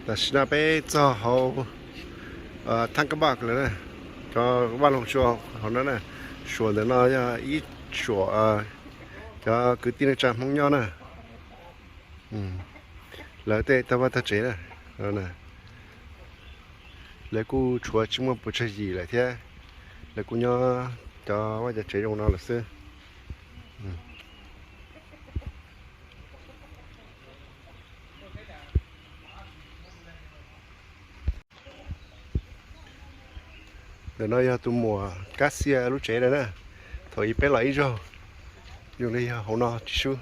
Tam sim no peb txog hauv Thaj Kab Paj lawm na, cov vaj loog tsua hauv no na. Suam ntawm no yog ib suam cov kwv tij neej tsa Hmoob nyob na. Lawv tej tog vaj tog tsev na, lawv kuj tshuav tsis muaj puas tsawg yim lawm thiab. Lawv kuj nyob cov vaj cov tsev zoo no lawm xwb. Ntawm no yog tus muam Kab Xia lub tsev na. Thaum ub peb los ib zaug, zoo li yog hauv no tsis sub.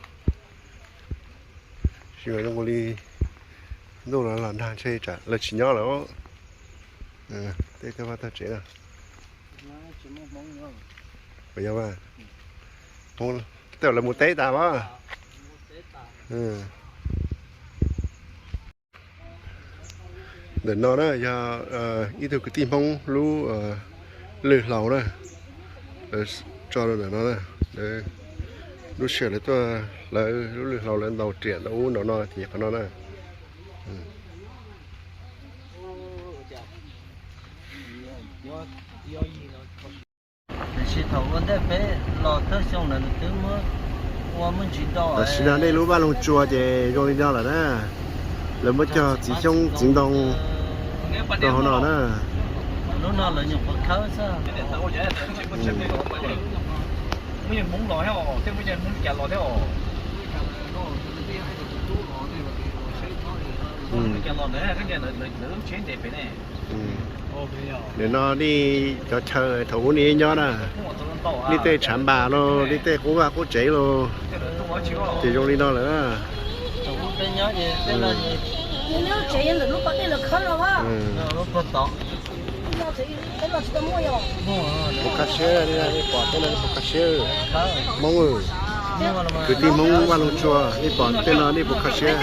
Zoo li ntuj los los nag ntshe tsam lawv tsis nyob lawm. Tej tog vaj tog tsev no. Tej lawv mus teb tas mas. Ntawm no na yog ib tug kwv tij Hmoob lub lwm hlau na, lawv tso rau ntawm no na. Lub sij hawm lawv tuaj hlawv lub lwm hlau lawv ntaus riam ntaus ub ntaus no ces qhov no na. Tiam sis thaum ua ntej peb los thawj xyoo lawm nws twb muab ua muaj ntsis do. Tam sim no nej lub vaj loog tsua ces zoo li no lawm na. Lawv muab cog txiv xyoob txiv ntoo rau hauv no na. Lub no lawv nyuam qhuav khawb xwb. Nim no nej cov chaw thaum ub nej nyob na, nej tej tshav npas los nej tej qub vaj qub tsev los ces zoo li no lawm. Puas kaj siab, nej pom tej no puas kaj siab? Hmoob, kwv tij Hmoob vaj loog tsua, nej pom tej no nej puas kaj siab?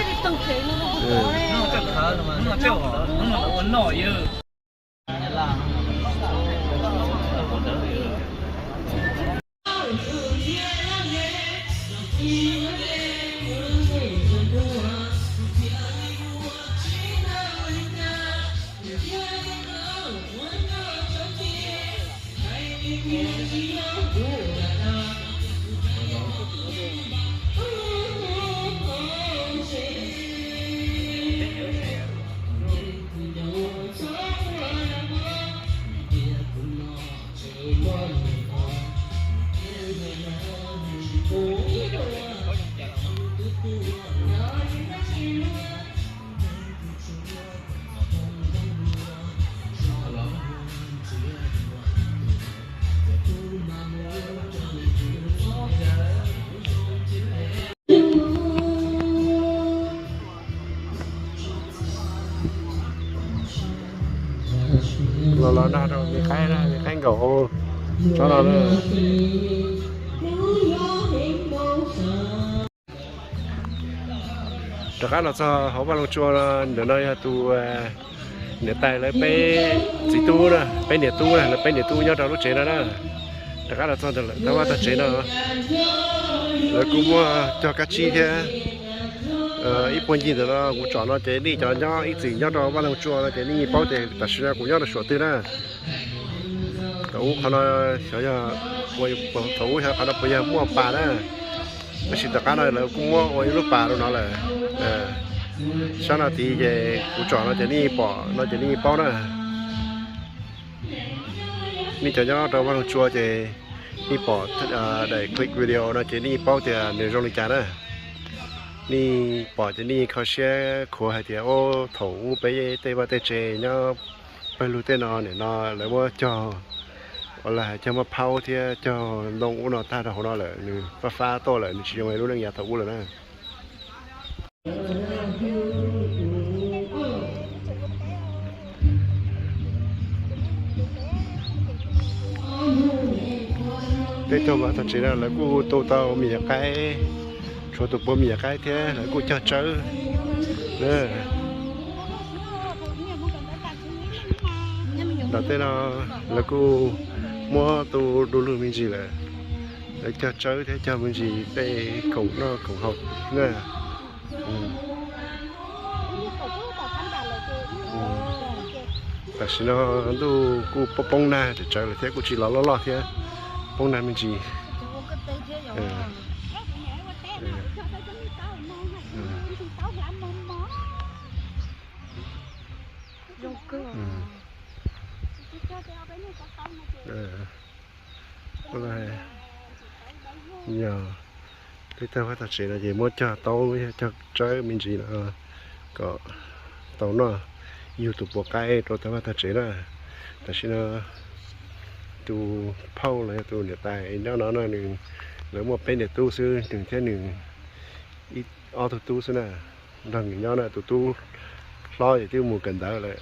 Los los dag rau me qaib na, me qaib nkaum tsob no na. Rov qab los txog hauv vaj loog tsua, ntawm no yog tus niam tais lawv peb txiv tub na, peb niam tub na, lawv peb niam tub nyob rau lub tsev no na. Rov qab los txog ntawm lawv tog vaj tog tsev no, lawv kuj muaj cog kab tsib thiab. Ib puag ncig ntawm no kuv tsom no ces nej cov nyob ib txwm nyob rau vaj loog tsua no ces nej yeej paub tias tam sim no kuv nyob rau suam twg na. Thaum ub qhov no xyov yog, thaum ub xyov qhov no puas yog muaj pas na, tab sis tom qab no lawv kuj muab ua ib lub pas rau no lawm. Sab no tid ces kuv tsom no ces nej pom no ces nej paub na. Nej cov nyob rau vaj loog tsua ces nej pom daim clip video no ces nej paub tias nws zoo li cas na. Nej pom ces nej kho siab khuav hais tias, o, thaum ub peb tej vaj tej tsev nyob pawg lug tej no nim no lawv muab cog, los hais cog maj phaub thiab cog ntoo ub no tag rau hauv no lawm, nws fab fab tuaj lawm, nws tsis zoo li lub neej yav thaum ub lawm na. Tej tog vaj tog tsev no lawv kuj tu tau me nyuam qaib, tshuav tus puav me nyuam qaib thiab lawv kuj cog tsawb. Nram tej no lawv kuj muab tu du lug me ntsis lawm, lawv cog tsawb thiab cog me ntsis tej khoom noj khoom haus na. Tam sim no ntuj kuj poob poob nag tsawv tsawv lawm thiab, kuj tsis los loj loj thiab, poob nag me ntsis. Yog peb tag vaj tag tsev no ces muab cog taub cog tsawb me ntsis no kom tau noj, yug tus puas qaib rau tag vaj tag tsev na. Tam sim no tus phauj los yog tus niam tais nyob no no nws, lawv muaj peb niam tub xwb, nws thiab nws ib ob tug tub xwb na, nrog nws nyob na. Tus tub hlob ces twb mus kawm ntawv lawm,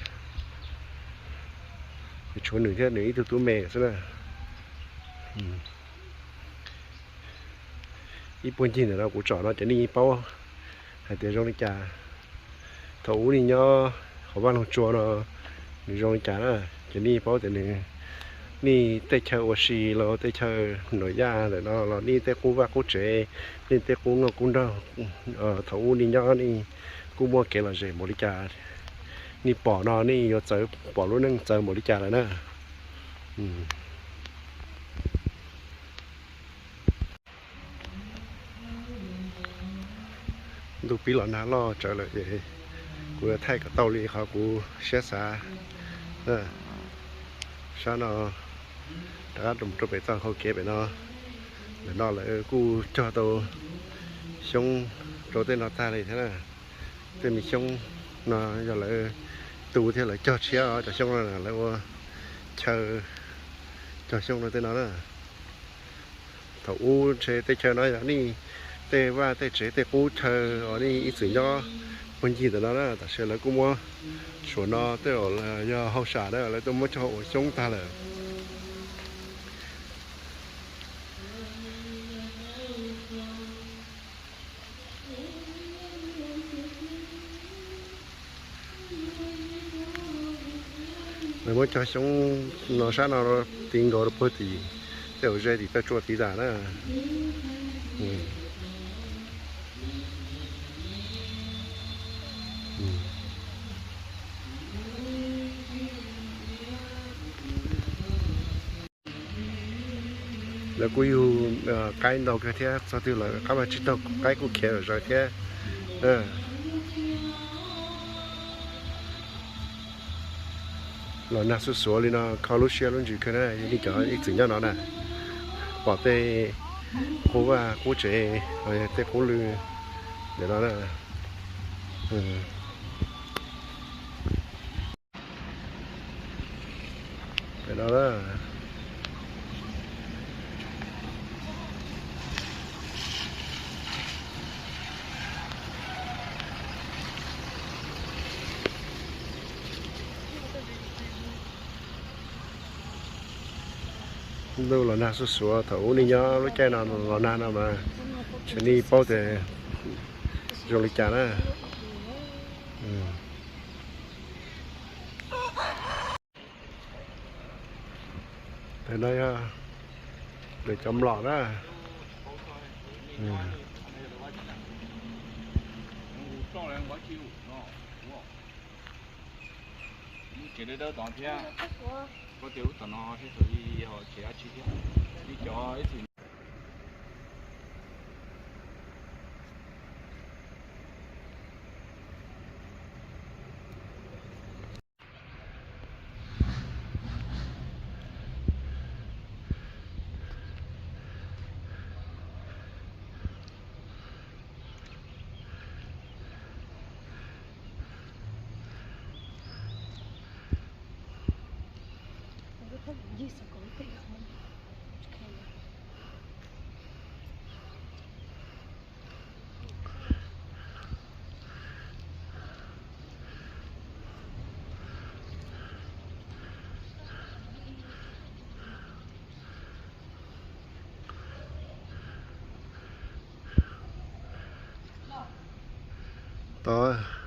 tshuav nws thiab nws ib tug tub me xwb na. Ib puag ncig ntawm no kuv tsom no ces nej paub hais tias zoo li cas. Thaum ub nej nyob hauv vaj loog tsua no nws zoo li cas na, ces nej paub tias nws, nej tej chaw ua si los tej chaw nuam yaj ntawm no los nej tej qub vaj qub tsev, nej tej qub nkauj qub nraug, thaum ub nej nyob nej kuj muaj kev lom zem npaum li cas, nej pom no nej yuav txawv, pom lub neej txawv npaum li cas lawm na. Ntuj pib los nag loj tsawv lawm es kuv yuav thaij kom tau li qhov kuv siab xav. Sab no rov qab rau pem txoj hauv kev pem no, ntawm no lawv kuj cog tau xyoob rau tej no tag li thiab na. Tej me xyoob no yog lawv tu thiab lawv cog tshiab os, cov xyoob no lawv ua chaw cog xyoob rau tej no na. Thaum ub ntshe tej chaw no yog nej tej vaj tej tsev tej qub chaw uas nej ib txwm nyob puag ncig ntawm no na, tab sis lawv kuj muab suam no tej zaum yog hauj sam na, lawv tuaj muab cog ua xyoob tag lawm. Lawv muab cog xyoob no sab no tiv nkaus rau puag tim tej hauv zej tim toj tsua tiv tas na. Lawv kuj yug qaib ntau kawg thiab, txog twg los qaib mas tsis taug, qaib kuj khiav zom zaws thiab. Los nag xuj xuav li no kho lub siab lub ntsws kawg na, nej cov ib txwm nyob no na, pom tej qub vaj qub tsev, tej qub lw ntawm no na. Ntuj los nag xuj xuav, thaum ub nej nyob lub caij no los nag no mas tsis nej paub tias zoo li cas na. Ntawm no yog lawv cov mlom na. Tsev dawb dawb tod thiab, koj tias lub tom no seb thaum ub yog tsev dab tsi thiab. Ib cov ib txwm Tod